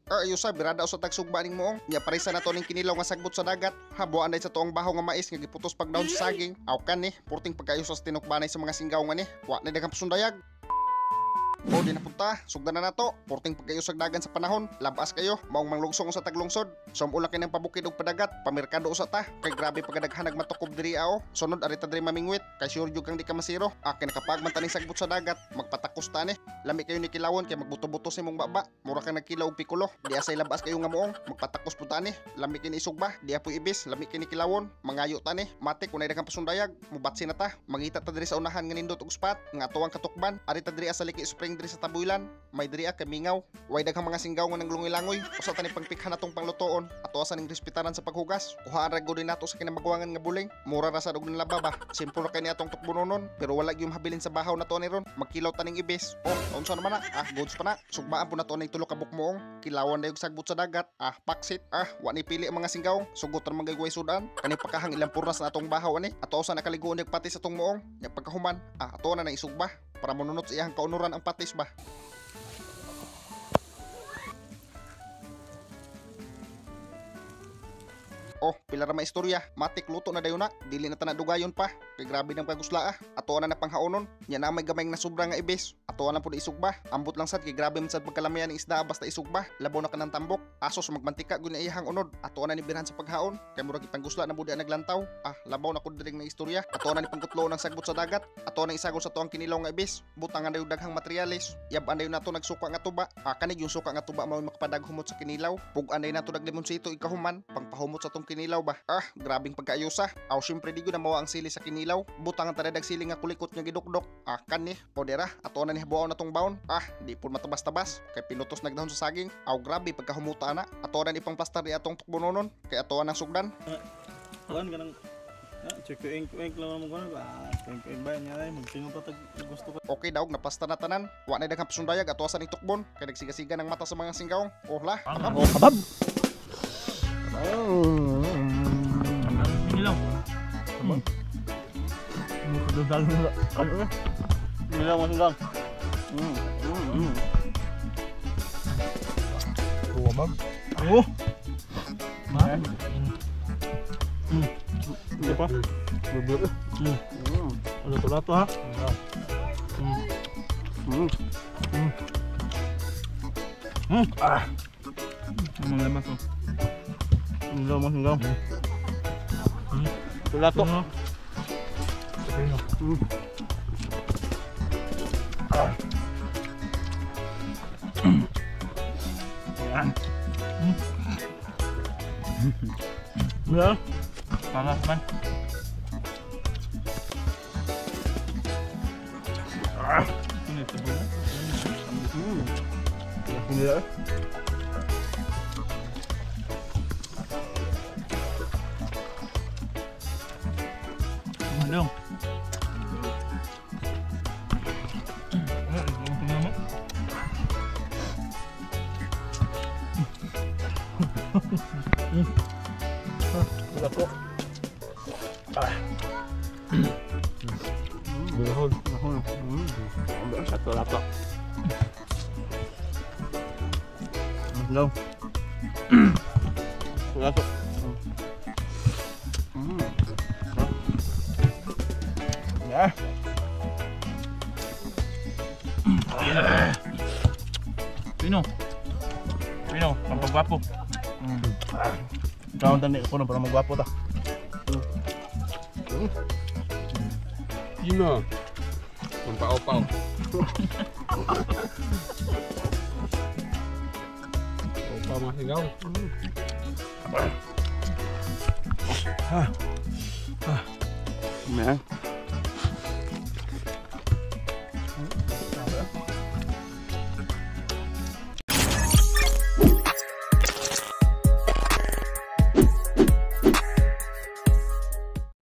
Ayusa birada usa tagsugba ning moong. Nya parisa na to ning kinilaw nga sagbot sa dagat. Habuan day sa tuong baho nga mais nga giputos pagdahon sa saging. Aw kan ni, purting pagkayusa sa tinukbanay sa mga singgaw nga ni. Wa na daghang pasundayag. O di na punta, sugdan na nato. Purting pagkayusag dagan sa panahon, labas kayo, maong manglugsong sa taglungsod. Sumula kay ng pabukid og padagat, pamerkado usa ta. Kay grabe pagkadaghan nagmatukob diri ao. Sunod arita diri mamingwit, kay sure jud kang di ka masiro. Akin nakapagman taning sagbot sa dagat, magpatakos ta ni. Lami kayo ni kilawon kay magbuto-buto sa imong baba. Mura kang nagkilaw og pikulo. Di asay labas kayo nga moong, magpatakos pud ta ni. Lami kini isugba, di apoy ibis, lami kini kilawon. Mangayo ta ni, matik kunay daghang pasundayag, mubatsi na ta. Mangita ta diri sa unahan nga nindot og spot, nga atuang katukban. Arita diri sa Liki Spring diri sa Tabuylan, may diri kay mingaw. Way daghang mga singgaw nga nanglungoy-langoy. Usa ta ni pangpikhan atong panglutoon. Ato asa ning respetaran sa paghugas. Kuhaan ra gud nato sa kinamagwangan nga buling. Mura ra sad og nalaba ba. Simple ra kay ni atong tukbononon, pero wala gyud habilin sa bahaw nato ni ron. Magkilaw ta ning ibis. Oh, unsa naman na? Ah, goods pa na. Sugbaan po nato ning tulo ka bukmoong. Kilawan dayog sagbot sa dagat. Ah, paksit. Ah, wa ni pili ang mga singgaw. Sugot ra man gay sudan. Kani pakahang ilang purnas na atong bahaw ani. Ato usa nakaliguon og patis atong moong. Nya pagkahuman, ah, ato na nang isugba para monunot sa iyang kaunuran ang patis ba. Oh, pila ra maistorya. Matik luto na dayon na. Dili na ta dugayon pa. Kay grabe nang pagusla ah. Ato na na panghaonon. Nya na may gamay nga sobra nga ibis. Ato na pud isugba. Ambot lang sad kay grabe man sad pagkalamian ng isda basta isugba. Labaw na kanang tambok. Asos magmantika gud na iyang unod. Ato na ni birhan sa paghaon. Kay murag ipangusla na budi ang naglantaw. Ah, labaw na kud diri nga istorya. Ato na ni pangkutlo ng sagbot sa dagat. Ato na isagol sa tuang kinilaw nga ibis. Butangan dayon daghang materyales. Yab-an dayon nato nagsuka nga tuba. Ah, kanig yung suka nga tuba mao makapadaghumot sa kinilaw. Pug-an dayon nato naglimoncito ikahuman pangpahumot sa tong kinilaw ba. Ah, grabing pagkaayusa. Aw, syempre di gud na mawa ang sili sa kinilaw. Butangan ta dag sili nga kulikot nga gidukdok. Ah, kan ni, podera, ato na ni habuaw na tong baon. Ah, di pud matabas-tabas kay pinutos nagdahon sa saging. Aw, grabe pagkahumuta na. Ato na ni pangplastar di atong tukbononon kay ato nang sugdan. Kuan kanang check lang mo kuan ba. Check ba niya ay magtingo pa tag gusto ko. Okay daog na pasta na tanan. Wa na daghang pasundayag ato sa ning tukbon kay nagsigasiga ng mata sa mga singgaw. Oh la. Oh, kabab. Nilaw. Nilaw mo. Oh. Hindi pa. Lato-lato ha. Ah. Ang lamas oh. Nilaw mo nilaw. Lato. Yan. Ya. Panas man. Ini tebul. Ini ya. Dong. Lato. Ah. Gahol, gahol. Satu lato. Go. Lato. Ya. Pino. Pino, pampagwapo. Kaon tani ko na para magwapo ta. Pino. Pampaopaw. Opaw mga sigaw. Ha. Ha.